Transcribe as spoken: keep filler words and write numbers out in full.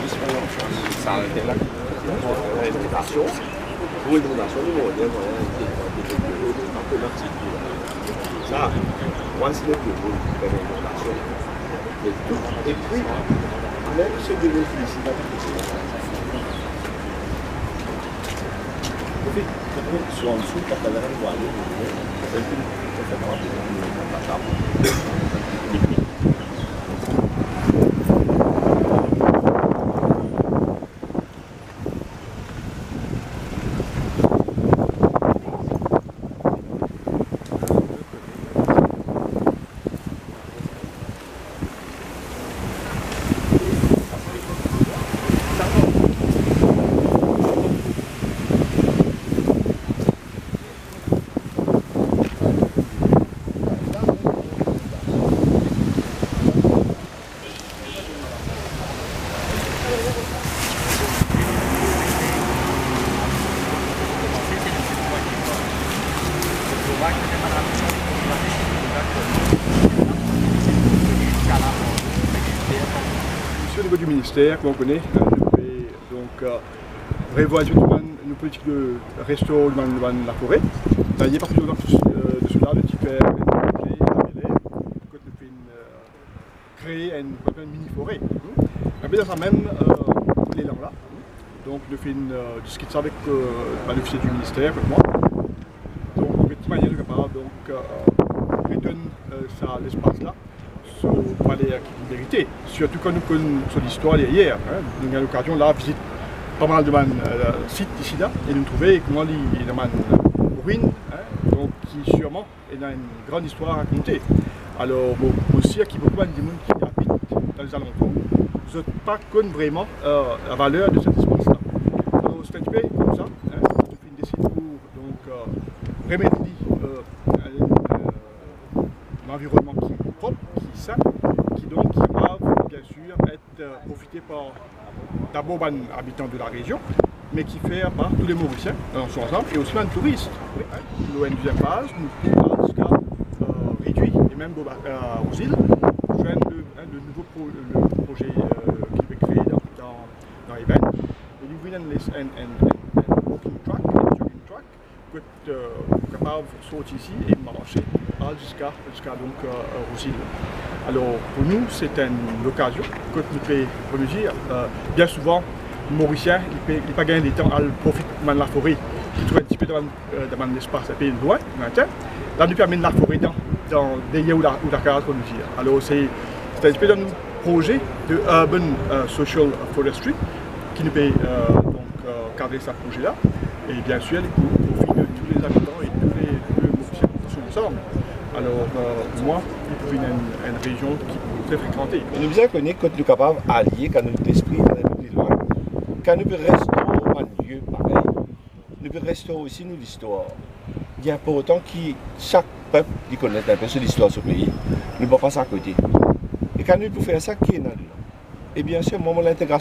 Sa, sa, sa, pou inondasion, nou mande mwayin de, de, de, de, de, de, sa, once in a blue moon, fer inondasion. Me tou, epi, mem se de nou isi, pa de Isi, o nivo di minister, kouma ou kone, euh, nou pe, donk, euh, revwar enn ti pe nou bann, nou politik de restore nou bann, bann lafore. Dayer, pa pli lontan ki, euh, de sela, nou ti fer enn proze a Bel Air, kot nou finn, euh, kree enn, enn mini fore. Hmm. Epi dan sa mem, euh, lelan la, donk, nou finn, euh, diskit sa avek, euh, bann ofisie di minister, avek mwa. Donk, nou trouve ki manier nou kapav, donk, euh, retonn, euh, sa lespas la, so valer ki li merite. Sirtou kan nou konn so listwar deryer, hein. Nou gagn lokazion la vizit pa mal de bann, euh, sit isi la, e nou trouve kouma li, li ena bann, euh, rin, hein, donk ki sirman ena enn gran istwar a rakonte. Alor, bon, mo sir ki boukou bann dimoun ki abit dan lezalantour, zot pa konn vreman, euh, lavaler de set lespas la. Alor, se enn ti pe koumsa, hein, nou finn desid pou, donk, euh, remet li, euh, enn, euh, lanvironnman ki prop, ki sin, ki donk, ki kapav, biensir, et, euh, profite par dabor bann abitan de la rezion, me ki fer par tou le Morisien dan so ansanm, e osi bann touris. Lor enn deziem faz, nou pou al ziska, euh, Redwi e mem Boba-, euh, Rouzil, zwenn le, hein, le nouvo pro-, le proze, euh, ki pe kree dan, dan, dan Evin. E li vinn enn les-, enn, enn, enn, enn walking track, enn jogging track, kot, euh, ou kapav sorti isi e marse, al ziska, ziska, donk, euh, Rouzil. Alor, pou nou, se enn lokazion kot nou pe remezir, euh, bien souvan, Morisien, li pe, li pa gagn letan al profit bann lafore, ki trouv enn ti pe dan bann, euh, dan bann lespas enn pe lwin, lointin. La, nou pe amenn lafore dan, dan deryer ou la, ou lakaz, kouma nou dir. Alor, se, se enn ti pe dan nou proze de urban, euh, social forestry, ki nou pe, euh, donk, euh, kadre sa proze la. E biensir, li pou profi de tou le zabitan e tou le, tou le Morisien tous ansanm. Alor, euh, pou mwa, li pou vinn enn, enn rezion ki pou tre frekante. E nou bizin kone kot nou kapav alie, kan nou lespri al enn pe pli lwin, kan nou pe restore bann lie parey, nou pe restore osi nou listwar. Li inportan ki sak pep li konn enn pe so listwar so pei. Nou pa pas akote. E kan nou pou fer sa, ki ena dedan? E biensir, mwa, mo lintegrasion